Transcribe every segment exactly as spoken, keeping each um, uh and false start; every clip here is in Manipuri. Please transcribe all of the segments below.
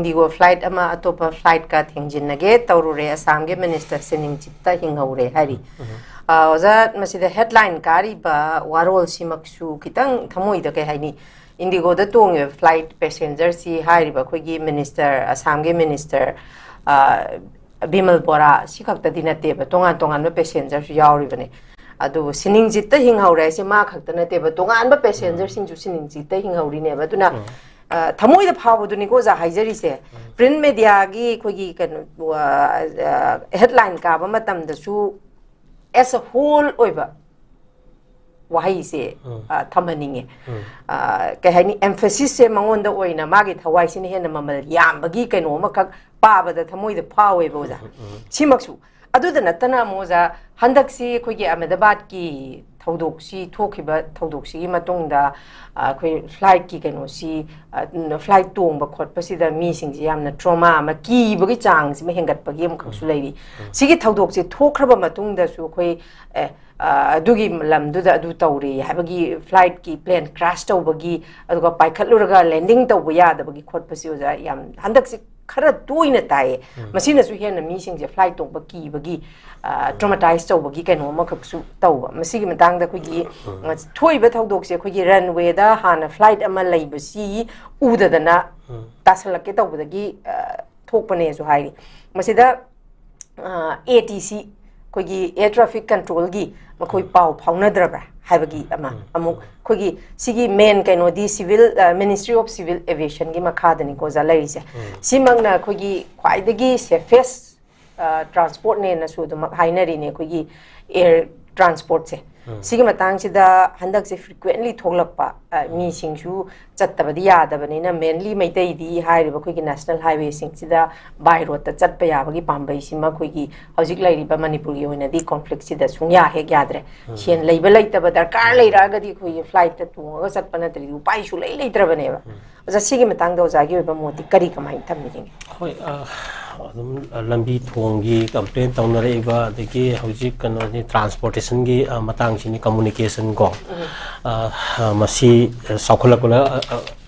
ꯏꯟꯗꯤꯒꯣ ꯐ꯭ꯂꯥꯏꯠ ꯑꯃ ꯑꯇꯣꯞꯄ ꯐ꯭ꯂꯥꯏꯠꯀ ꯊꯦꯡꯖꯤꯟꯅꯒꯦ ꯇꯧꯔꯨꯔꯦ, ꯑꯁꯥꯝꯒꯤ ꯃꯤꯅꯤꯁꯇꯔ ꯁꯤꯅꯤꯡꯆꯤꯠꯇ ꯍꯤꯡꯍꯧꯔꯦ ꯍꯥꯏꯔꯤ꯫ ꯑ, ꯑꯣꯖꯥ, ꯃꯁꯤꯗ ꯍꯦꯗꯂꯥꯏꯟ ꯀꯥꯔꯤꯕ ꯋꯥꯔꯣꯜꯁꯤꯃꯛꯁꯨ ꯈꯤꯇꯪ ꯊꯃꯣꯏꯗ, ꯀꯩ ꯍꯥꯏꯅꯤ, ꯏꯟꯗꯤꯒꯣꯗ ꯇꯣꯡꯉꯤꯕ ꯐ꯭ꯂꯥꯏꯠ ꯄꯦꯁꯦꯟꯖꯔꯁꯤ ꯍꯥꯏꯔꯤꯕ ꯑꯩꯈꯣꯏꯒꯤ ꯃꯤꯅꯤꯁꯇꯔ, ꯑꯁꯥꯝꯒꯤ ꯃꯤꯅꯤꯁꯇꯔ, ꯑ, ꯕꯤꯃꯜ ꯕꯣꯔꯥ ꯁꯤ ꯈꯛꯇꯗꯤ ꯅꯠꯇꯦꯕ, ꯇꯣꯉꯥꯟ ꯇꯣꯉꯥꯟꯕ ꯄꯦꯁꯦꯟꯖꯔꯁꯨ ꯌꯥꯎꯔꯤꯕꯅꯦ꯫ ꯑꯗꯨꯕꯨ ꯁꯤꯅꯤꯡꯆꯤꯠꯇ ꯍꯤꯡꯍꯧꯔꯦ ꯍꯥꯏꯁꯦ ꯃꯥ ꯈꯛꯇ ꯅꯠꯇꯦꯕ, ꯇꯣꯉꯥꯟꯕ ꯄꯦꯁꯦꯟꯖꯔꯁꯤꯡꯁꯨ ꯁꯤꯅꯤꯡꯆꯤꯠꯇ ꯍꯤꯡꯍꯧꯔꯤꯅꯦꯕ꯫ ꯑꯗꯨꯅ, ꯑ, ꯊꯃꯣꯏꯗ ꯐꯥꯎꯕꯗꯨꯅꯤꯀꯣ ꯑꯣꯖꯥ ꯍꯥꯏꯖꯔꯤꯁꯦ꯫ ꯄ꯭ꯔꯤꯟ ꯃꯦꯗꯤꯌꯥꯒꯤ ꯑꯩꯈꯣꯏꯒꯤ ꯀꯩꯅꯣ, ꯑ, ꯑ, ꯍꯦꯗꯂꯥꯏꯟ ꯀꯥꯕ ꯃꯇꯝꯗꯁꯨ as a whole ꯑꯣꯏꯕ ꯋꯥꯍꯩꯁꯦ, ꯎꯝ꯫ ꯑ, ꯊꯝꯍꯟꯅꯤꯡꯉꯦ꯫ ꯎꯝ꯫ ꯑ, ꯀꯩ ꯍꯥꯏꯅꯤ, ꯑꯦꯝꯐꯦꯁꯤꯁꯁꯦ ꯃꯉꯣꯟꯗ ꯑꯣꯏꯅ ꯃꯥꯒꯤ ꯊꯋꯥꯏꯁꯤꯅ ꯍꯦꯟꯅ ꯃꯃꯜ ꯌꯥꯝꯕꯒꯤ ꯀꯩꯅꯣ ꯑꯃꯈꯛ ꯄꯥꯕꯗ ꯊꯃꯣꯏꯗ ꯐꯥꯎꯋꯦꯕ ꯑꯣꯖꯥ꯫ ꯎꯝ, ꯎꯝ꯫ ꯁꯤꯃꯛꯁꯨ꯫ ꯑꯗꯨꯗ ꯅꯠꯇꯅ ꯑꯃꯨꯛ ꯑꯣꯖꯥ, ꯍꯟꯗꯛꯁꯤ ꯑꯩꯈꯣꯏꯒꯤ ꯑꯍꯃꯦꯗꯕꯥꯗꯀꯤ ꯊꯧꯗꯣꯛꯁꯤ, ꯊꯣꯛꯈꯤꯕ ꯊꯧꯗꯣꯛꯁꯤꯒꯤ ꯃꯇꯨꯡꯗ, ꯑ, ꯑꯩꯈꯣꯏ ꯐ꯭ꯂꯥꯏꯠꯀꯤ ꯀꯩꯅꯣꯁꯤ, ꯑ, ꯐ꯭ꯂꯥꯏꯠ ꯇꯣꯡꯕ ꯈꯣꯠꯄꯁꯤꯗ ꯃꯤꯁꯤꯡꯁꯤ ꯌꯥꯝꯅ ꯇ꯭ꯔꯣꯃꯥ ꯑꯃ, ꯀꯤꯕꯒꯤ ꯆꯥꯡꯁꯤꯃ ꯍꯦꯟꯒꯠꯄꯒꯤ ꯑꯃꯈꯛꯁꯨ ꯎꯝ꯫ ꯂꯩꯔꯤ꯫ ꯎꯝ꯫ ꯁꯤꯒꯤ ꯊꯧꯗꯣꯛꯁꯤ ꯊꯣꯛꯈ꯭ꯔꯕ ꯃꯇꯨꯡꯗꯁꯨ ꯑꯩꯈꯣꯏ, ꯑꯦ, ꯑ, ꯑꯗꯨꯒꯤ ꯂꯝꯗꯨꯗ ꯑꯗꯨ ꯇꯧꯔꯦ ꯍꯥꯏꯕꯒꯤ ꯐ꯭ꯂꯥꯏꯠꯀꯤ ꯄ꯭ꯂꯦꯟ ꯀ꯭ꯔꯥꯁ ꯇꯧꯕꯒꯤ, ꯑꯗꯨꯒ ꯄꯥꯏꯈꯠꯂꯨꯔꯒ ꯂꯦꯟꯗꯤꯡ ꯇꯧꯕ ꯌꯥꯗꯕꯒꯤ ꯈꯣꯠꯄꯁꯤ ꯑꯣꯖꯥ ꯌꯥꯝ ꯍꯟꯗꯛꯁꯤ ꯈꯔ ꯇꯣꯏꯅ ꯇꯥꯏꯌꯦ꯫ ꯎꯝ꯫ ꯃꯁꯤꯅꯁꯨ ꯍꯦꯟꯅ ꯃꯤꯁꯤꯡꯁꯦ ꯐ꯭ꯂꯥꯏꯠ ꯇꯣꯡꯕ ꯀꯤꯕꯒꯤ, ꯑ, ꯇ꯭ꯔꯣꯃꯥꯇꯥꯏꯁ ꯇꯧꯕꯒꯤ ꯀꯩꯅꯣ ꯑꯃꯈꯛꯁꯨ ꯇꯧꯕ꯫ ꯃꯁꯤꯒꯤ ꯃꯇꯥꯡꯗ ꯑꯩꯈꯣꯏꯒꯤ, ꯎꯝ꯫ ꯑ, ꯊꯣꯛꯏꯕ ꯊꯧꯗꯣꯛꯁꯦ ꯑꯩꯈꯣꯏꯒꯤ ꯔꯟꯋꯦꯗ ꯍꯥꯟꯅ ꯐ꯭ꯂꯥꯏꯠ ꯑꯃ ꯂꯩꯕꯁꯤ ꯎꯗꯗꯅ ꯎꯝ꯫ ꯇꯥꯁꯜꯂꯛꯀꯦ ꯇꯧꯕꯗꯒꯤ, ꯑ, ꯊꯣꯛꯄꯅꯦꯁꯨ ꯍꯥꯏꯔꯤ꯫ ꯃꯁꯤꯗ, ꯑ, ꯑꯦ ꯇꯤ ꯁꯤ, ꯑꯩꯈꯣꯏꯒꯤ ꯑꯦꯌꯔ ꯇ꯭ꯔꯥꯐꯤꯛ ꯀꯟꯇ꯭ꯔꯣꯜꯒꯤ ꯃꯈꯣꯏ ꯎꯝ꯫ ꯄꯥꯎ ꯐꯥꯎꯅꯗ꯭ꯔꯕ꯭ꯔꯥ ꯍꯥꯏꯕꯒꯤ ꯑꯃ꯫ ꯎꯝ꯫ ꯑꯃꯨꯛ ꯎꯝ꯫ ꯑꯩꯈꯣꯏꯒꯤ ꯁꯤꯒꯤ ꯃꯦꯟ ꯀꯩꯅꯣꯗꯤ ꯁꯤꯚꯤꯜ, ꯑ, ꯃꯤꯅꯤꯁꯇ꯭ꯔꯤ ꯑꯣꯐ ꯁꯤꯚꯤꯜ ꯑꯦꯚꯤꯌꯦꯁꯟꯒꯤ ꯃꯈꯥꯗꯅꯤꯀꯣ ꯑꯣꯖꯥ ꯂꯩꯔꯤꯁꯦ꯫ ꯎꯝ꯫ ꯁꯤꯃꯛꯅ ꯑꯩꯈꯣꯏꯒꯤ ꯈ꯭ꯋꯥꯏꯗꯒꯤ ꯁꯦꯐꯦꯁ, ꯑ, ꯇ꯭ꯔꯥꯟꯁꯄꯣꯔꯠꯅꯦꯅꯁꯨ ꯑꯗꯨꯃꯛ ꯍꯥꯏꯅꯔꯤꯅꯦ ꯑꯩꯈꯣꯏꯒꯤ ꯑꯦꯌꯔ ꯇ꯭ꯔꯥꯟꯁꯄꯣꯔꯠꯁꯦ꯫ ꯎꯝ꯫ ꯁꯤꯒꯤ ꯃꯇꯥꯡꯁꯤꯗ ꯍꯟꯗꯛꯁꯦ ꯐ꯭ꯔꯤꯀ꯭ꯋꯦꯟꯂꯤ ꯊꯣꯛꯂꯛꯄ, ꯑ, ꯎꯝ꯫ ꯃꯤꯁꯤꯡꯁꯨ ꯆꯠꯇꯕꯗꯤ ꯌꯥꯗꯕꯅꯤꯅ, ꯃꯦꯟꯂꯤ ꯃꯩꯇꯩꯗꯤ ꯍꯥꯏꯔꯤꯕ ꯑꯩꯈꯣꯏꯒꯤ ꯅꯦꯁꯅꯦꯜ ꯍꯥꯏꯋꯦꯁꯤꯡꯁꯤꯗ ꯕꯥꯏ ꯔꯣꯗꯇ ꯆꯠꯄ ꯌꯥꯕꯒꯤ ꯄꯥꯝꯕꯩꯁꯤꯃ ꯑꯩꯈꯣꯏꯒꯤ ꯍꯧꯖꯤꯛ ꯂꯩꯔꯤꯕ ꯃꯅꯤꯄꯨꯔꯒꯤ ꯑꯣꯏꯅꯗꯤ ꯀꯣꯟꯐ꯭ꯂꯤꯛꯁꯤꯗ ꯁꯨꯡꯌꯥ ꯍꯦꯛ ꯌꯥꯗ꯭ꯔꯦ꯫ ꯎꯝ꯫ ꯁꯦꯟ ꯂꯩꯕ ꯂꯩꯇꯕ ꯗꯔꯀꯥꯔ ꯎꯝ꯫ ꯂꯩꯔꯛꯑꯒꯗꯤ ꯑꯩꯈꯣꯏꯒꯤ ꯐ꯭ꯂꯥꯏꯠꯇ ꯇꯣꯡꯉꯒ ꯆꯠꯄ ꯅꯠꯇ꯭ꯔꯗꯤ ꯎꯄꯥꯏ ꯁꯨꯡꯂꯩ ꯂꯩꯇ꯭ꯔꯕꯅꯦꯕ꯫ ꯎꯝ꯫ ꯑꯣꯖꯥ, ꯁꯤꯒꯤ ꯃꯇꯥꯡꯗ ꯑꯣꯖꯥꯒꯤ ꯑꯣꯏꯕ ꯃꯣꯠꯇꯤ ꯀꯔꯤ, ꯀꯃꯥꯏꯅ ꯊꯝꯕꯤꯅꯤꯡꯉꯤ? ꯍꯣꯏ, ꯑ, ꯑꯗꯨꯝ ꯂꯝꯕꯤ ꯊꯣꯡꯒꯤ ꯀꯝꯄ꯭ꯂꯦꯟ ꯇꯧꯅꯔꯛꯏꯕ, ꯑꯗꯒꯤ ꯍꯧꯖꯤꯛ ꯀꯩꯅꯣꯅꯤ, ꯇ꯭ꯔꯥꯟꯁꯄꯣꯔꯇꯦꯁꯟꯒꯤ, ꯑ, ꯃꯇꯥꯡꯁꯤꯅꯤ, ꯀꯝꯃꯨꯅꯤꯀꯦꯁꯟ ꯀꯣ꯫ ꯎꯝ꯫ ꯑ, ꯑ, ꯃꯁꯤ, ꯑ, ꯆꯥꯎꯈꯠꯂꯛꯄꯗ, ꯑ, ꯑ,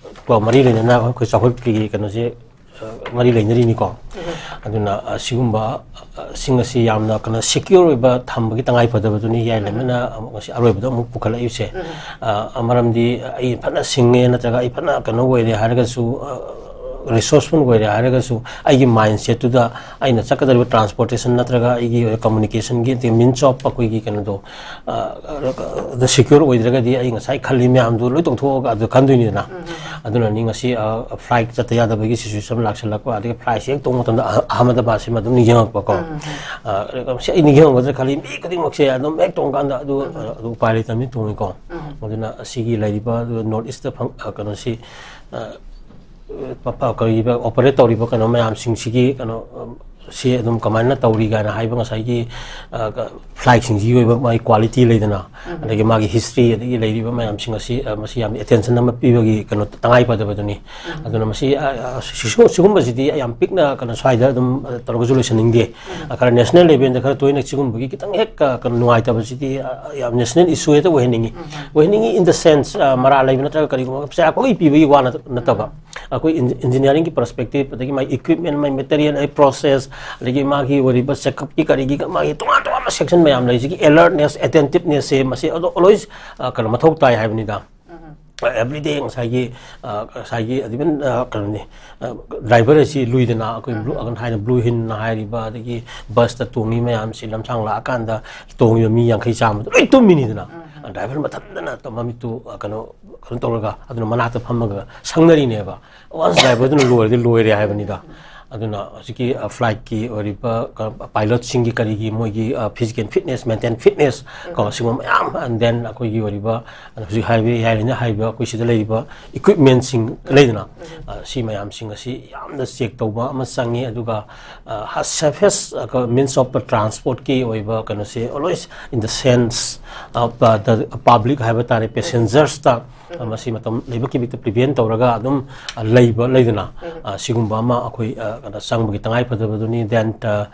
ꯀꯣ, ꯃꯔꯤ ꯂꯩꯅꯅ ꯑꯩꯈꯣꯏ ꯆꯥꯎꯈꯠꯄꯒꯤ ꯀꯩꯅꯣꯁꯦ, ꯑ, ꯃꯔꯤ ꯂꯩꯅꯔꯤꯅꯤꯀꯣ꯫ ꯑꯗꯨꯅ ꯑ, ꯁꯤꯒꯨꯝꯕ ꯑ, ꯁꯤꯡ ꯑꯁꯤ ꯌꯥꯝꯅ ꯀꯩꯅꯣ ꯁꯦꯀ꯭ꯌꯣꯔ ꯑꯣꯏꯕ ꯊꯝꯕꯒꯤ ꯇꯉꯥꯏ ꯐꯗꯕꯗꯨꯅꯤ ꯌꯥꯏ ꯂꯩꯃꯅ ꯑꯃꯨꯛ ꯉꯁꯤ ꯑꯔꯣꯏꯕꯗ ꯑꯃꯨꯛ ꯄꯨꯈꯠꯂꯛꯏꯕꯁꯦ꯫ ꯑ, ꯃꯔꯝꯗꯤ ꯑꯩ ꯐꯅ ꯁꯤꯡꯉꯦ ꯅꯠꯇ꯭ꯔꯒ ꯑꯩ ꯐꯅ ꯀꯩꯅꯣ ꯑꯣꯏꯔꯦ ꯍꯥꯏꯔꯒꯁꯨ, ꯔꯤꯁꯣꯔꯁꯐꯨꯜ ꯑꯣꯏꯔꯦ ꯍꯥꯏꯔꯒꯁꯨ, ꯑꯩꯒꯤ ꯃꯥꯏꯟꯁꯦꯠꯇꯨꯗ ꯑꯩꯅ ꯆꯠꯀꯗꯧꯔꯤꯕ ꯇ꯭ꯔꯥꯟꯁꯄꯣꯔꯇꯦꯁꯟ ꯅꯠꯇ꯭ꯔꯒ ꯑꯩꯒꯤ ꯀꯝꯃꯨꯅꯤꯀꯦꯁꯟꯒꯤ means of ꯑꯩꯈꯣꯏꯒꯤ ꯀꯩꯅꯣꯗꯣ, ꯑ, ꯗ ꯁꯦꯀ꯭ꯌꯣꯔ ꯑꯣꯏꯗ꯭ꯔꯒꯗꯤ ꯑꯩ ꯉꯁꯥꯏ ꯈꯜꯂꯤ ꯃꯌꯥꯝꯗꯨ ꯂꯣꯏ ꯇꯣꯛꯊꯣꯛꯑꯒ ꯑꯗꯨ ꯈꯟꯗꯣꯏꯅꯤꯗꯅ꯫ ꯑꯗꯨꯅꯅꯤ ꯉꯁꯤ, ꯑ, ꯐ꯭ꯂꯥꯏꯠ ꯆꯠꯇ ꯌꯥꯗꯕꯒꯤ ꯁꯤꯆꯨꯋꯦꯁꯟ ꯂꯥꯛꯁꯜꯂꯛꯄ, ꯑꯗꯒꯤ ꯐ꯭ꯂꯥꯏꯠꯁꯦ ꯍꯦꯛ ꯇꯣꯡꯕ ꯃꯇꯝꯗ ꯑꯍ-, ꯑꯍꯃꯗꯕꯥꯗꯁꯤꯃ ꯑꯗꯨꯝ ꯅꯤꯡꯁꯤꯡꯉꯛꯄꯀꯣ꯫ ꯑ, ꯁꯤ ꯑꯩ ꯅꯤꯡꯁꯤꯡꯉꯝꯒꯗ꯭ꯔꯥ ꯈꯜꯂꯤ, ꯃꯤ ꯈꯨꯗꯤꯡꯃꯛꯁꯦ ꯑꯗꯨꯝ ꯍꯦꯛ ꯇꯣꯡꯀꯥꯟꯗ ꯑꯗꯨ, ꯑ, ꯑꯗꯨ ꯎꯄꯥꯏ ꯂꯩꯇꯕꯅꯤ ꯇꯣꯡꯉꯤꯀꯣ꯫ ꯑꯗꯨꯅ ꯑꯁꯤꯒꯤ ꯂꯩꯔꯤꯕ ꯅꯣꯔꯠ ꯏꯁꯇ ꯐꯪ-, ꯑ, ꯀꯩꯅꯣꯁꯤ, ꯑ, ꯄ-, ꯄ-, ꯀꯔꯤꯕ, ꯑꯣꯄꯔꯦꯠ ꯇꯧꯔꯤꯕ ꯀꯩꯅꯣ ꯃꯌꯥꯝꯁꯤꯡꯁꯤꯒꯤ ꯀꯩꯅꯣ, ꯁꯤ ꯑꯗꯨꯝ ꯀꯃꯥꯏꯅ ꯇꯧꯔꯤ ꯀꯥꯏꯅ ꯍꯥꯏꯕ ꯉꯁꯥꯏꯒꯤ, ꯑ, ꯐ꯭ꯂꯥꯏꯠꯁꯤꯡꯁꯤꯒꯤ ꯑꯣꯏꯕ ꯃꯥꯒꯤ ꯀ꯭ꯋꯥꯂꯤꯇꯤ ꯂꯩꯗꯅ, ꯑꯗꯒꯤ ꯃꯥꯒꯤ ꯍꯤꯁꯇ꯭ꯔꯤ, ꯑꯗꯒꯤ ꯂꯩꯔꯤꯕ ꯃꯌꯥꯝꯁꯤꯡ ꯑꯁꯤ, ꯑ, ꯃꯁꯤ ꯌꯥꯝꯅ ꯑꯦꯇꯦꯟꯁꯟ ꯑꯃ ꯄꯤꯕꯒꯤ ꯀꯩꯅꯣ ꯇꯉꯥꯏ ꯐꯗꯕꯗꯨꯅꯤ꯫ ꯑꯗꯨꯅ ꯃꯁꯤ, ꯑ, ꯑ, ꯁꯤ-, ꯁꯤꯒꯨꯝ-, ꯁꯤꯒꯨꯝꯕꯁꯤꯗꯤ ꯌꯥꯝ ꯄꯤꯛꯅ ꯀꯩꯅꯣ ꯁ꯭ꯋꯥꯏꯗ ꯑꯗꯨꯝ, ꯑ, ꯇꯧꯔꯒꯁꯨ ꯂꯣꯏꯁꯤꯟꯅꯤꯡꯗꯦ꯫ ꯑ, ꯈꯔ ꯅꯦꯁꯅꯦꯜ ꯂꯦꯚꯦꯜꯗ ꯈꯔ ꯇꯣꯏꯅ ꯁꯤꯒꯨꯝꯕꯒꯤ ꯈꯤꯇꯪ ꯍꯦꯛ, ꯑ, ꯀꯩꯅꯣ ꯅꯨꯡꯉꯥꯏꯇꯕꯁꯤꯗꯤ, ꯑ, ꯌꯥꯝ ꯅꯦꯁꯅꯦꯜ ꯏꯁꯨ ꯍꯦꯛꯇ ꯑꯣꯏꯍꯟꯅꯤꯡꯉꯤ꯫ ꯑꯣꯏꯍꯟꯅꯤꯡꯉꯤ in the sense, ꯑ, ꯃꯔꯥꯜ ꯂꯩꯕ ꯅꯠꯇ꯭ꯔꯒ ꯀꯔꯤꯒꯨꯝꯕ ꯄꯩꯁꯥ ꯄꯪꯄꯤ ꯄꯤꯕꯒꯤ ꯋꯥ ꯅꯠ-, ꯅꯠꯇꯕ꯫ ꯑꯩꯈꯣꯏ ꯏꯟ-, ꯏꯟꯖꯤꯅꯤꯌꯥꯔꯤꯡꯒꯤ ꯄꯔꯁꯄꯦꯛꯇꯤꯞ, ꯑꯗꯒꯤ ꯃꯥꯒꯤ ꯏꯀ꯭ꯋꯤꯞꯃꯦꯟ, ꯃꯥꯒꯤ ꯃꯦꯇꯔꯤꯌꯦꯜ, ꯑꯗꯩ ꯄ꯭ꯔꯣꯁꯦꯁ, ꯑꯗꯒꯤ ꯃꯥꯒꯤ ꯑꯣꯏꯔꯤꯕ ꯆꯦꯛꯑꯞꯀꯤ ꯀꯔꯤꯒꯤ ꯃꯥꯒꯤ ꯇꯣꯉꯥꯟ ꯇꯣꯉꯥꯟꯕ ꯁꯦꯛꯁꯟ ꯃꯌꯥꯝ ꯂꯩꯁꯤꯒꯤ ꯑꯦꯂꯔꯠꯅꯦꯁ, ꯑꯦꯇꯦꯟꯇꯤꯞꯅꯦꯁꯁꯦ ꯃꯁꯤ ꯑꯗꯣ ꯑꯣꯜꯋꯦꯁ, ꯑ, ꯀꯩꯅꯣ ꯃꯊꯧ ꯇꯥꯏ ꯍꯥꯏꯕꯅꯤꯗ꯫ ꯑꯦꯕ꯭ꯔꯤꯗꯦ ꯉꯁꯥꯏꯒꯤ, ꯑ, ꯉꯁꯥꯏꯒꯤ even, ꯑ, ꯀꯩꯅꯣꯅꯤ, ꯑ, ꯗ꯭ꯔꯥꯏꯚꯔ ꯑꯁꯤ ꯂꯨꯏꯗꯅ ꯑꯩꯈꯣꯏ ꯕ꯭ꯂꯨ, ꯑꯒꯟ ꯍꯥꯏꯅ ꯕ꯭ꯂꯨ ꯍꯤꯟ ꯍꯥꯏꯔꯤꯕ, ꯑꯗꯒꯤ ꯕꯁꯇ ꯇꯣꯡꯉꯤ ꯃꯌꯥꯝꯁꯤ ꯂꯝꯁꯥꯡ ꯂꯥꯛꯑꯀꯥꯟꯗ ꯇꯣꯡꯉꯤꯕ ꯃꯤ ꯌꯥꯡꯈꯩ ꯆꯥꯝꯃꯗꯣ ꯂꯣꯏ ꯇꯨꯝꯃꯤꯅꯤꯗꯅ꯫ ꯗ꯭ꯔꯥꯏꯚꯔ ꯃꯊꯟꯇꯅ ꯇ-, ꯃꯃꯤꯠꯇꯨ, ꯑ, ꯀꯩꯅꯣ, ꯀꯩꯅꯣ ꯇꯧꯔꯒ ꯑꯗꯨꯅ ꯃꯅꯥꯛꯇ ꯐꯝꯃꯒ ꯁꯪꯅꯔꯤꯅꯦꯕ꯫ ꯋꯥꯟꯁ ꯗ꯭ꯔꯥꯏꯚꯔꯗꯨꯅ ꯂꯣꯏꯔꯗꯤ ꯂꯣꯏꯔꯦ ꯍꯥꯏꯕꯅꯤꯗ꯫ ꯑꯗꯨꯅ ꯍꯧꯖꯤꯛꯀꯤ, ꯑ, ꯐ꯭ꯂꯥꯏꯠꯀꯤ ꯑꯣꯏꯔꯤꯕ ꯀ-, ꯄꯥꯏꯂꯠꯁꯤꯡꯒꯤ ꯀꯔꯤꯒꯤ ꯃꯣꯏꯒꯤ, ꯑ, ꯐꯤꯖꯤꯀꯦꯜ ꯐꯤꯠꯅꯦꯁ, ꯃꯦꯟꯇꯦꯜ ꯐꯤꯠꯅꯦꯁ ꯀꯣ, ꯁꯤꯒꯨꯝꯕ ꯃꯌꯥꯝ, and then ꯑꯩꯈꯣꯏꯒꯤ ꯑꯣꯏꯔꯤꯕ, ꯑꯗ ꯍꯧꯖꯤꯛ ꯍꯥꯏꯕ ꯌꯥꯏꯔꯤꯅ ꯍꯥꯏꯔꯤꯕ ꯑꯩꯈꯣꯏ ꯁꯤꯗ ꯂꯩꯔꯤꯕ ꯏꯀ꯭ꯋꯤꯞꯃꯦꯟꯁꯤꯡ ꯂꯩꯗꯅ, ꯑ, ꯁꯤ ꯃꯌꯥꯝꯁꯤꯡ ꯑꯁꯤ ꯌꯥꯝꯅ ꯆꯦꯛ ꯇꯧꯕ ꯑꯃ ꯆꯪꯉꯤ꯫ ꯑꯗꯨꯒ, ꯑ, ꯁꯦꯐꯦꯁ, ꯑ, means of transport ꯀꯤ ꯑꯣꯏꯕ ꯀꯩꯅꯣꯁꯦ always in the sense of, ꯑ, the public ꯍꯥꯏꯕ ꯇꯥꯔꯦ, ꯄꯦꯁꯦꯟꯖꯔꯁꯇ ꯑ, ꯃꯁꯤ ꯃꯇꯝ ꯂꯩꯕꯛꯀꯤ ꯃꯤꯠꯇ prevent ꯇꯧꯔꯒ ꯑꯗꯨꯝ, ꯑ, ꯂꯩꯕ ꯂꯩꯗꯅ, ꯑ, ꯁꯤꯒꯨꯝꯕ ꯑꯃ ꯑꯩꯈꯣꯏ, ꯑ, ꯀꯩꯅꯣ ꯆꯪꯕꯒꯤ ꯇꯉꯥꯏ ꯐꯗꯕꯗꯨꯅꯤ꯫ Then, ꯑ,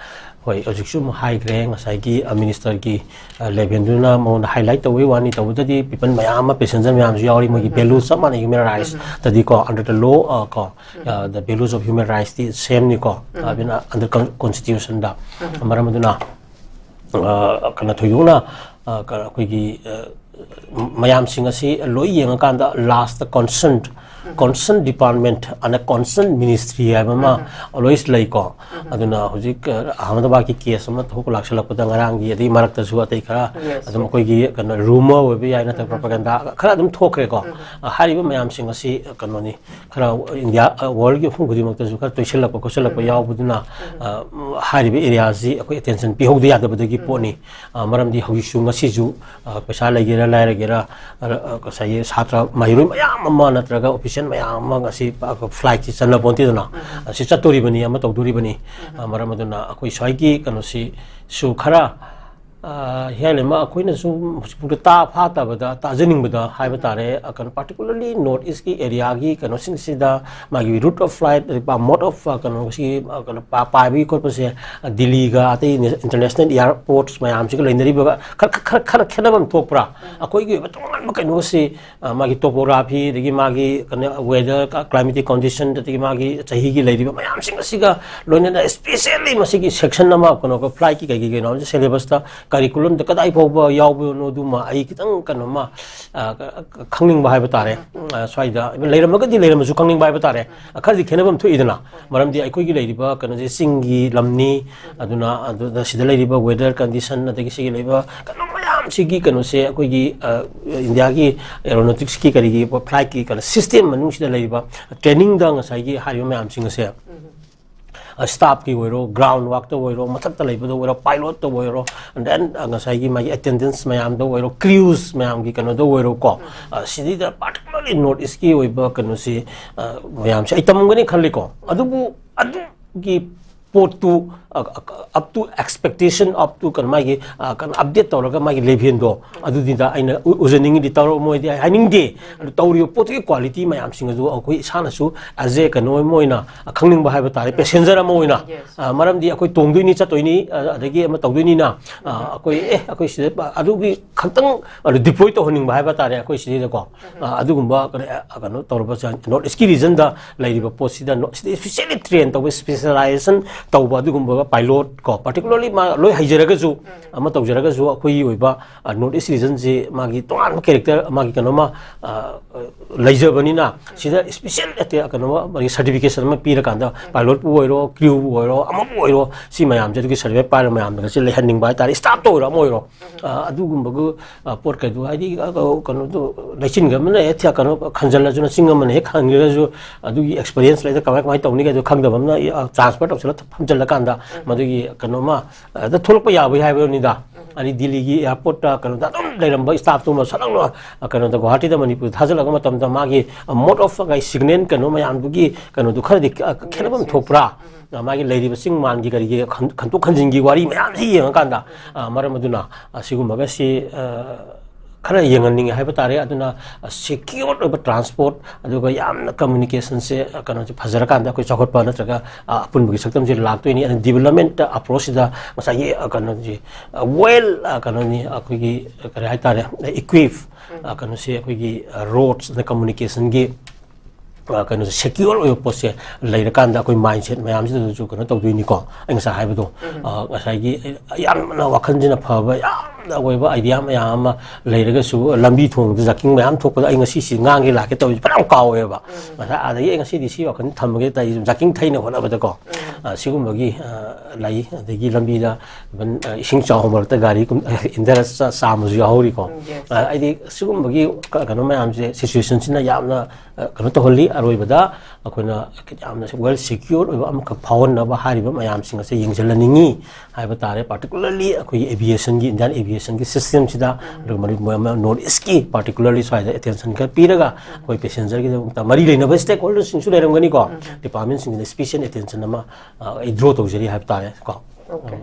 ꯍꯣꯏ, ꯍꯧꯖꯤꯛꯁꯨ ꯑꯃꯨꯛ ꯍꯥꯏꯈ꯭ꯔꯦ, ꯉꯁꯥꯏꯒꯤ, ꯑ, ministerꯒꯤ, ꯑ, levelꯗꯨꯅ ꯃꯉꯣꯟꯗ highlight ꯇꯧꯕꯒꯤ ꯋꯥꯅꯤ꯫ ꯇꯧꯕꯗꯗꯤ people ꯃꯌꯥꯝ ꯑꯃ, passenger ꯃꯌꯥꯝꯁꯨ ꯌꯥꯎꯔꯤ, ꯃꯣꯏꯒꯤ value ꯆꯞ ꯃꯥꯟꯅꯩ꯫ Human rightsꯇꯗꯤꯀꯣ, under the law, ꯑ, ꯀꯣ, ꯑ, the values of human rightsꯇꯤ sameꯅꯤꯀꯣ, ꯑꯗꯨꯅ under con-, constitutionꯗ꯫ ꯃꯔꯝ ꯑꯗꯨꯅ, ꯑ, ꯀꯩꯅꯣ, ꯊꯣꯏꯗꯣꯛꯅ, ꯑ, ꯀ-, ꯑꯩꯈꯣꯏꯒꯤ, ꯑ, ꯃꯌꯥꯝꯁꯤꯡ ꯑꯁꯤ ꯂꯣꯏ ꯌꯦꯡꯉꯀꯥꯟꯗ lastꯇ concerned, concerned department and concerned ministry ꯍꯥꯏꯕ ꯑꯃ always ꯂꯩꯀꯣ꯫ ꯑꯗꯨꯅ ꯍꯧꯖꯤꯛ, ꯑ, ꯑꯍꯃꯗꯕꯥꯗꯀꯤ case ꯑꯃ ꯊꯣꯛ ꯂꯥꯛꯁꯜꯂꯛꯄꯗ ꯉꯔꯥꯡꯒꯤ, ꯑꯗꯩ ꯃꯔꯛꯇꯁꯨ ꯑꯇꯩ ꯈꯔ ꯑꯗꯨꯝ ꯑꯩꯈꯣꯏꯒꯤ ꯀꯩꯅꯣ rumor ꯑꯣꯏꯕ ꯌꯥꯏ, ꯅꯠꯇ꯭ꯔꯒ propaganda ꯈꯔ ꯑꯗꯨꯝ ꯊꯣꯛꯈ꯭ꯔꯦꯀꯣ꯫ ꯑ, ꯍꯥꯏꯔꯤꯕ ꯃꯌꯥꯝꯁꯤꯡ ꯑꯁꯤ ꯀꯩꯅꯣꯅꯤ, ꯈꯔ India, ꯑ, worldꯒꯤ ꯃꯐꯝ ꯈꯨꯗꯤꯡꯃꯛꯇꯁꯨ ꯈꯔ ꯇꯣꯏꯁꯤꯜꯂꯛꯄ ꯈꯣꯠꯆꯜꯂꯛꯄ ꯌꯥꯎꯕꯗꯨꯅ, ꯑ, ꯍꯥꯏꯔꯤꯕ areaꯁꯤ ꯑꯩꯈꯣꯏ attention ꯄꯤꯍꯧꯗ ꯌꯥꯗꯕꯗꯒꯤ ꯄꯣꯠꯅꯤ꯫ ꯑ, ꯃꯔꯝꯗꯤ ꯍꯧꯖꯤꯛꯁꯨ, ꯉꯁꯤꯁꯨ, ꯑ, ꯄꯩꯁꯥ ꯂꯩꯒꯦꯔꯥ ꯂꯥꯏꯔꯒꯦꯔꯥ, ꯑ, ꯑ, ꯉꯁꯥꯏꯒꯤ ꯁꯥꯇ꯭ꯔ ꯃꯍꯩꯔꯣꯏ ꯃꯌꯥꯝ ꯑꯃ ꯅꯠꯇ꯭ꯔꯒ official ꯃꯌꯥꯝ ꯑꯃ ꯉꯁꯤ, ꯑ, flightꯁꯤ ꯆꯠꯅ ꯄꯣꯟꯇꯦꯗꯅ꯫ ꯑ, ꯁꯤ ꯆꯠꯇꯣꯔꯤꯕꯅꯤ, ꯑꯃ ꯇꯧꯗꯣꯔꯤꯕꯅꯤ꯫ ꯑ, ꯃꯔꯝ ꯑꯗꯨꯅ ꯑꯩꯈꯣꯏ ꯁ꯭ꯋꯥꯏꯒꯤ ꯀꯩꯅꯣꯁꯤꯁꯨ ꯈꯔ, ꯑ, ꯍꯤꯌꯥꯂꯦꯝꯃ ꯑꯩꯈꯣꯏꯅꯁꯨ ꯍꯧꯖꯤꯛꯐꯥꯎꯗ ꯇꯥ ꯐꯥꯠꯇꯕꯗ, ꯇꯥꯖꯅꯤꯡꯕꯗ ꯍꯥꯏꯕ ꯇꯥꯔꯦ, ꯑ, ꯀꯩꯅꯣ, particularly North Eastꯀꯤ areaꯒꯤ ꯀꯩꯅꯣꯁꯤꯡꯁꯤꯗ ꯃꯥꯒꯤ route of flight, mode of, ꯑ, ꯀꯩꯅꯣꯁꯤ, ꯑ, ꯀꯩꯅꯣ, ꯄꯥ-, ꯄꯥꯏꯕꯒꯤ ꯈꯣꯠꯄꯁꯦ, ꯑ, ꯗꯤꯜꯂꯤꯒ ꯑꯇꯩ international airports ꯃꯌꯥꯝꯁꯤꯒ ꯂꯩꯅꯔꯤꯕꯒ ꯈꯔ, ꯈꯔ, ꯈꯔ, ꯈꯔ ꯈꯦꯠꯅꯕ ꯑꯃ ꯊꯣꯛꯄ꯭ꯔꯥ? ꯑꯩꯈꯣꯏꯒꯤ ꯑꯣꯏꯕ ꯇꯣꯉꯥꯟꯕ ꯀꯩꯅꯣꯁꯤ, ꯑ, ꯃꯥꯒꯤ topography, ꯑꯗꯒꯤ ꯃꯥꯒꯤ ꯀꯩꯅꯣ, weather, climatic condition, ꯑꯗꯒꯤ ꯃꯥꯒꯤ ꯆꯍꯤꯒꯤ ꯂꯩꯔꯤꯕ ꯃꯌꯥꯝꯁꯤꯡ ꯑꯁꯤꯒ ꯂꯣꯏꯅꯅ specially ꯃꯁꯤꯒꯤ section ꯑꯃ ꯀꯩꯅꯣ, flightꯀꯤ ꯀꯩꯒꯤ ꯀꯩꯅꯣ ꯑꯃꯁꯨ syllabusꯇ, curriculumꯗ ꯀꯗꯥꯏ ꯐꯥꯎꯕ ꯌꯥꯎꯕꯅꯣ, ꯑꯗꯨꯃ ꯑꯩ ꯈꯤꯇꯪ ꯀꯩꯅꯣꯃ, ꯑ, ꯈꯪꯅꯤꯡꯕ ꯍꯥꯏꯕ ꯇꯥꯔꯦ꯫ ꯑ, ꯁ꯭ꯋꯥꯏꯗ ꯂꯩꯔꯝꯃꯒꯗꯤ ꯂꯩꯔꯝꯃꯁꯨ ꯈꯪꯅꯤꯡꯕ ꯍꯥꯏꯕ ꯇꯥꯔꯦ꯫ ꯑ, ꯈꯔꯗꯤ ꯈꯦꯠꯅꯕ ꯑꯃ ꯊꯣꯛꯏꯗꯅ, ꯃꯔꯝꯗꯤ ꯑꯩꯈꯣꯏꯒꯤ ꯂꯩꯔꯤꯕ ꯀꯩꯅꯣꯁꯦ ꯆꯤꯡꯒꯤ ꯂꯝꯅꯤ, ꯑꯗꯨꯅ, ꯑꯗꯨꯗ ꯁꯤꯗ ꯂꯩꯔꯤꯕ weather condition, ꯑꯗꯒꯤ ꯁꯤꯒꯤ ꯂꯩꯕ ꯀꯩꯅꯣ ꯃꯌꯥꯝꯁꯤꯒꯤ ꯀꯩꯅꯣꯁꯦ ꯑꯩꯈꯣꯏꯒꯤ, ꯑ, Indiaꯒꯤ aeronauticesꯀꯤ ꯀꯔꯤꯒꯤ flightꯀꯤ ꯀꯩꯅꯣ system ꯃꯅꯨꯡꯁꯤꯗ ꯂꯩꯔꯤꯕ trainingꯗ ꯉꯁꯥꯏꯒꯤ ꯍꯥꯏꯔꯤꯕ ꯃꯌꯥꯝꯁꯤꯡ ꯑꯁꯦ, ꯑ, staffꯀꯤ ꯑꯣꯏꯔꯣ, ground workꯇ ꯑꯣꯏꯔꯣ, ꯃꯊꯛꯇ ꯂꯩꯕꯗ ꯑꯣꯏꯔꯣ, pilotꯇ ꯑꯣꯏꯔꯣ, and then, ꯑ, ꯉꯁꯥꯏꯒꯤ ꯃꯥꯒꯤ attendants ꯃꯌꯥꯝꯗ ꯑꯣꯏꯔꯣ, crews ꯃꯌꯥꯝꯒꯤ ꯀꯩꯅꯣꯗ ꯑꯣꯏꯔꯣꯀꯣ, ꯑ, ꯁꯤꯗꯩꯗ particularly North Eastꯀꯤ ꯑꯣꯏꯕ ꯀꯩꯅꯣꯁꯤ, ꯑ, ꯃꯌꯥꯝꯁꯦ ꯑꯩ ꯇꯝꯃꯝꯒꯅꯤ ꯈꯜꯂꯤꯀꯣ꯫ ꯑꯗꯨꯕꯨ ꯑꯗꯨꯒꯤ ꯄꯣꯠꯇꯨ up to expectation, up to ꯀꯩꯅꯣ ꯃꯥꯒꯤ ꯀꯩꯅꯣ ꯑꯞꯗꯦꯠ ꯇꯧꯔꯒ ꯃꯥꯒꯤ ꯂꯦꯚꯦꯜꯗꯣ ꯑꯗꯨꯗꯤꯗ ꯑꯩꯅ ꯎꯖꯅꯤꯡꯉꯤꯗꯤ ꯇꯧꯔꯛꯑꯣ ꯃꯣꯏꯗꯤ ꯍꯥꯏꯅꯤꯡꯗꯦ꯫ ꯑꯗꯨ ꯇꯧꯔꯤꯕ ꯄꯣꯠꯇꯨꯒꯤ ꯀ꯭ꯋꯥꯂꯤꯇꯤ ꯃꯌꯥꯝꯁꯤꯡ ꯑꯗꯨ ꯑꯩꯈꯣꯏ ꯏꯁꯥꯅꯁꯨ ꯑꯦꯖ ꯑꯦ ꯀꯩꯅꯣ ꯑꯃ ꯑꯣꯏꯅ ꯈꯪꯅꯤꯡꯕ ꯍꯥꯏꯕ ꯇꯥꯔꯦ, ꯄꯦꯁꯦꯟꯖꯔ ꯑꯃ ꯑꯣꯏꯅ꯫ ꯃꯔꯝꯗꯤ ꯑꯩꯈꯣꯏ ꯇꯣꯡꯗꯣꯏꯅꯤ, ꯆꯠꯇꯣꯏꯅꯤ, ꯑꯗꯒꯤ ꯑꯃ ꯇꯧꯗꯣꯏꯅꯤꯅ ꯑꯩꯈꯣꯏ ꯑꯦ ꯑꯩꯈꯣꯏ ꯁꯤꯗ ꯑꯗꯨꯒꯤ ꯈꯛꯇꯪ ꯗꯤꯄ꯭ꯂꯣꯏ ꯇꯧꯍꯟꯅꯤꯡꯕ ꯍꯥꯏꯕ ꯇꯥꯔꯦ ꯑꯩꯈꯣꯏ ꯁꯤꯗꯩꯗꯀꯣ꯫ ꯑꯗꯨꯒꯨꯝꯕ ꯀꯩꯅꯣ ꯇꯧꯔꯕ ꯅꯣꯔꯠ ꯏꯁꯀꯤ ꯔꯤꯖꯟꯗ ꯂꯩꯔꯤꯕ ꯄꯣꯠꯁꯤꯗ ꯁꯤꯗ ꯏꯁꯄꯤꯁꯤꯌꯦꯜꯂꯤ ꯇ꯭ꯔꯦꯟ ꯇꯧꯕ, ꯏꯁꯄꯤꯁꯦꯂꯥꯏꯖꯦꯁꯟ ꯇꯧꯕ ꯑꯗꯨꯒꯨꯝꯕ ꯄꯥꯏꯂꯣꯠ ꯀꯣ, ꯄꯥꯔꯇꯤꯀꯨꯂꯔꯂꯤ ꯃꯥ ꯂꯣꯏ ꯍꯩꯖꯔꯒꯁꯨ ꯑꯃ ꯇꯧꯖꯔꯒꯁꯨ ꯑꯩꯈꯣꯏꯒꯤ ꯑꯣꯏꯕ ꯅꯣꯔꯠ ꯏꯁ ꯔꯤꯖꯟꯁꯤ ꯃꯥꯒꯤ ꯇꯣꯉꯥꯟꯕ ꯀꯦꯔꯦꯛꯇꯔ, ꯃꯥꯒꯤ ꯀꯩꯅꯣꯃ ꯂꯩꯖꯕꯅꯤꯅ ꯁꯤꯗ ꯏꯁꯄꯤꯁꯤꯌꯦꯜ ꯀꯩꯅꯣꯃ ꯃꯥꯒꯤ ꯁꯥꯔꯇꯤꯐꯤꯀꯦꯁꯟ ꯑꯃ ꯄꯤꯔꯀꯥꯟꯗ ꯄꯥꯏꯂꯣꯠꯄꯨ ꯑꯣꯏꯔꯣ, ꯀ꯭ꯔꯤꯌꯨꯕꯨ ꯑꯣꯏꯔꯣ, ꯑꯃꯕꯨ ꯑꯣꯏꯔꯣ, ꯁꯤ ꯃꯌꯥꯝꯁꯦ ꯑꯗꯨꯒꯤ ꯁꯥꯔꯇꯤꯐꯤꯀꯦꯠ ꯄꯥꯏꯔ ꯃꯌꯥꯝꯗꯒꯁꯦ ꯂꯩꯍꯟꯅꯤꯡꯕ ꯍꯥꯏꯇꯥꯔꯦ, ꯁ꯭ꯇꯥꯐꯇ ꯑꯣꯏꯔꯣ ꯑꯃ ꯑꯣꯏꯔꯣ꯫ ꯑꯗꯨꯒꯨꯝꯕꯒꯤ ꯄꯣꯠ ꯀꯩꯗꯣ ꯍꯥꯏꯗꯤ ꯀꯩꯅꯣꯗꯣ ꯂꯩꯆꯤꯟꯒ ꯑꯃꯅ ꯍꯦꯛ ꯀꯩꯅꯣ ꯈꯟꯖꯜꯂꯁꯨ, ꯆꯤꯡ ꯑꯃꯅ ꯍꯦꯛ ꯈꯟꯈ꯭ꯔꯁꯨ ꯑꯗꯨꯒꯤ ꯑꯦꯛꯁꯄꯤꯔꯤꯌꯦꯟꯁ ꯂꯩꯇ ꯀꯃꯥꯏ ꯀꯃꯥꯏꯅ ꯇꯧꯅꯤ ꯀꯩꯗꯣ ꯈꯪꯗꯕ ꯑꯃꯅ ꯇ꯭ꯔꯥꯟꯁꯐꯔ ꯇꯧꯁꯤꯜꯂ ꯐꯝꯖꯜꯂꯀꯥꯟꯗ ꯃꯗꯨꯒꯤ ꯀꯩꯅꯣꯃ ꯑꯗ ꯊꯣꯛꯂꯛꯄ ꯌꯥꯕꯒꯤ ꯍꯥꯏꯕꯅꯤꯗ꯫ ꯑꯗꯩ ꯗꯤꯜꯂꯤꯒꯤ ꯑꯦꯌꯥꯔꯄꯣꯔꯠꯇ ꯀꯩꯅꯣꯗ ꯑꯗꯨꯝ ꯂꯩꯔꯝꯕ ꯁ꯭ꯇꯥꯐꯇꯨꯃ ꯁꯠ ꯂꯥꯎꯅ ꯀꯩꯅꯣꯗ ꯒꯨꯋꯥꯍꯥꯇꯤꯗ ꯃꯅꯤꯄꯨꯔꯗ ꯊꯥꯖꯤꯜꯂꯛꯄ ꯃꯇꯝꯗ ꯃꯥꯒꯤ mode of ꯀꯩ ꯁꯤꯒꯅꯦꯜ ꯀꯩꯅꯣ ꯃꯌꯥꯝꯗꯨꯒꯤ ꯀꯩꯅꯣꯗꯨ ꯈꯔꯗꯤ ꯈꯦꯠꯅꯕ ꯑꯃ ꯊꯣꯛꯄ꯭ꯔꯥ? ꯃꯥꯒꯤ ꯂꯩꯔꯤꯕ ꯆꯤꯡ ꯃꯥꯟꯒꯤ ꯀꯔꯤꯒꯤ ꯈꯟ-, ꯈꯟꯇꯣꯛ ꯈꯟꯖꯤꯟꯒꯤ ꯋꯥꯔꯤ ꯃꯌꯥꯝꯁꯤ ꯌꯦꯡꯉꯀꯥꯟꯗ ꯃꯔꯝ ꯑꯗꯨꯅ ꯑꯁꯤꯒꯨꯝꯕꯒꯁꯤ ꯈꯔ ꯌꯦꯡꯍꯟꯅꯤꯡꯉꯦ ꯍꯥꯏꯕ ꯇꯥꯔꯦ꯫ ꯑꯗꯨꯅ ꯁꯦꯀ꯭ꯌꯣꯔ ꯑꯣꯏꯕ ꯇ꯭ꯔꯥꯟꯁꯄꯣꯔꯠ, ꯑꯗꯨꯒ ꯌꯥꯝꯅ ꯀꯝꯃ꯭ꯌꯨꯅꯤꯀꯦꯁꯟꯁꯦ ꯀꯩꯅꯣꯁꯦ ꯐꯖꯔꯀꯥꯟꯗ ꯑꯩꯈꯣꯏ ꯆꯥꯎꯈꯠꯄ ꯅꯠꯇ꯭ꯔꯒ ꯑꯄꯨꯟꯕꯒꯤ ꯁꯛꯇꯝꯁꯦ ꯂꯥꯛꯇꯣꯏꯅꯤ꯫ ꯑꯗꯨꯅ ꯗꯤꯕꯂꯞꯃꯦꯟꯠ ꯑꯦꯄ꯭ꯔꯣꯆꯁꯤꯗ ꯉꯁꯥꯏꯒꯤ ꯀꯩꯅꯣꯁꯦ ꯋꯦꯜ ꯀꯩꯅꯣꯅꯤ ꯑꯩꯈꯣꯏꯒꯤ ꯀꯔꯤ ꯍꯥꯏꯇꯥꯔꯦ, ꯏꯀ꯭ꯋꯤꯞ ꯀꯩꯅꯣꯁꯦ ꯑꯩꯈꯣꯏꯒꯤ ꯔꯣꯗꯁ ꯑꯗ ꯀꯝꯃ꯭ꯌꯨꯅꯤꯀꯦꯁꯟꯒꯤ ꯀꯩꯅꯣꯁꯦ ꯁꯦꯀ꯭ꯌꯣꯔ ꯑꯣꯏꯕ ꯄꯣꯠꯁꯦ ꯂꯩꯔꯀꯥꯟꯗ ꯑꯩꯈꯣꯏ ꯃꯥꯏꯟꯁꯦꯠ ꯃꯌꯥꯝꯁꯤꯗꯁꯨ ꯀꯩꯅꯣ ꯇꯧꯗꯣꯏꯅꯤꯀꯣ꯫ ꯑꯩ ꯉꯁꯥꯏ ꯍꯥꯏꯕꯗꯣ ꯉꯁꯥꯏꯒꯤ ꯌꯥꯝꯅ ꯋꯥꯈꯜꯁꯤꯅ ꯐꯕ, ꯌꯥꯝꯅ ꯑꯣꯏꯕ ꯑꯥꯏꯗꯤꯌꯥ ꯃꯌꯥꯝ ꯑꯃ ꯂꯩꯔꯒꯁꯨ ꯂꯝꯕꯤ ꯊꯣꯡꯗ ꯖꯥꯀꯤꯡ ꯃꯌꯥꯝ ꯊꯣꯛꯄꯗ ꯑꯩ ꯉꯁꯤ ꯁꯤ ꯉꯥꯡꯒꯦ ꯂꯥꯛꯀꯦ ꯇꯧꯔꯤꯁꯦ ꯐꯅꯌꯥꯝ ꯀꯥꯎꯋꯦꯕ꯫ ꯉꯁꯥꯏ ꯑꯥꯗꯒꯤ ꯑꯩ ꯉꯁꯤꯗꯤ ꯁꯤ ꯋꯥꯈꯜ ꯊꯝꯃꯒꯦ ꯇꯧꯔꯤꯁꯦ ꯖꯥꯀꯤꯡ ꯊꯩꯅ ꯍꯣꯠꯅꯕꯗꯀꯣ꯫ ꯁꯤꯒꯨꯝꯕꯒꯤ ꯂꯩ꯫ ꯑꯗꯒꯤ ꯂꯝꯕꯤꯗ ꯏꯚꯟ ꯏꯁꯤꯡ ꯆꯥꯎꯕ ꯃꯔꯛꯇ ꯒꯥꯔꯤ ꯏꯟꯊꯔ ꯆꯥꯝꯕꯁꯨ ꯌꯥꯎꯍꯧꯔꯤꯀꯣ꯫ ꯍꯥꯏꯗꯤ ꯁꯤꯒꯨꯝꯕꯒꯤ ꯀꯩꯅꯣ ꯃꯌꯥꯝꯁꯦ, ꯁꯤꯆꯨꯋꯦꯁꯟꯁꯤꯅ ꯌꯥꯝꯅ ꯀꯩꯅꯣ ꯇꯧꯍꯜꯂꯤ꯫ ꯑꯔꯣꯏꯕꯗ ꯑꯩꯈꯣꯏꯅ ꯌꯥꯝꯅ ꯋꯦꯜ ꯁꯦꯀ꯭ꯌꯣꯔ ꯑꯣꯏꯕ ꯑꯃꯈꯛ ꯐꯥꯎꯍꯟꯅꯕ ꯍꯥꯏꯔꯤꯕ ꯃꯌꯥꯝꯁꯤꯡ ꯑꯁꯦ ꯌꯦꯡꯁꯤꯜꯍꯟꯅꯤꯡꯉꯤ ꯍꯥꯏꯕ ꯇꯥꯔꯦ꯫ ꯄꯥꯔꯇꯤꯀꯨꯂꯔꯂꯤ ꯑꯩꯈꯣꯏꯒꯤ ꯑꯦꯚꯤꯌꯦꯁꯟꯒꯤ, ꯏꯟꯗꯤꯌꯥꯟ ꯑꯦꯚꯤꯌꯦꯁꯟꯒꯤ ꯁꯤꯁꯇꯦꯝꯁꯤꯗ, ꯑꯗꯨꯒ ꯃꯔꯨ ꯑꯣꯏꯅ ꯅꯣꯔꯠ ꯏꯁꯀꯤ ꯄꯥꯔꯇꯤꯀꯨꯂꯔꯂꯤ ꯁ꯭ꯋꯥꯏꯗ ꯑꯦꯇꯦꯟꯁꯟ ꯈꯔ ꯄꯤꯔꯒ ꯑꯩꯈꯣꯏ ꯄꯦꯁꯦꯟꯖꯔꯒꯤꯗꯃꯛꯇ ꯃꯔꯤ ꯂꯩꯅꯕ ꯁ꯭ꯇꯦꯛ ꯍꯣꯜꯗꯔꯁꯤꯡꯁꯨ ꯂꯩꯔꯝꯒꯅꯤꯀꯣ, ꯗꯤꯄꯥꯔꯠꯃꯦꯟꯁꯤꯡꯁꯤꯅ ꯁ꯭ꯄꯤꯁꯦꯜ ꯑꯦꯇꯦꯟꯁꯟ ꯑꯃ ꯑ, ꯑꯩ ꯗ꯭ꯔꯣ ꯇꯧꯖꯔꯤ ꯍꯥꯏꯕ ꯇꯥꯔꯦ ꯀꯣ꯫ Okay.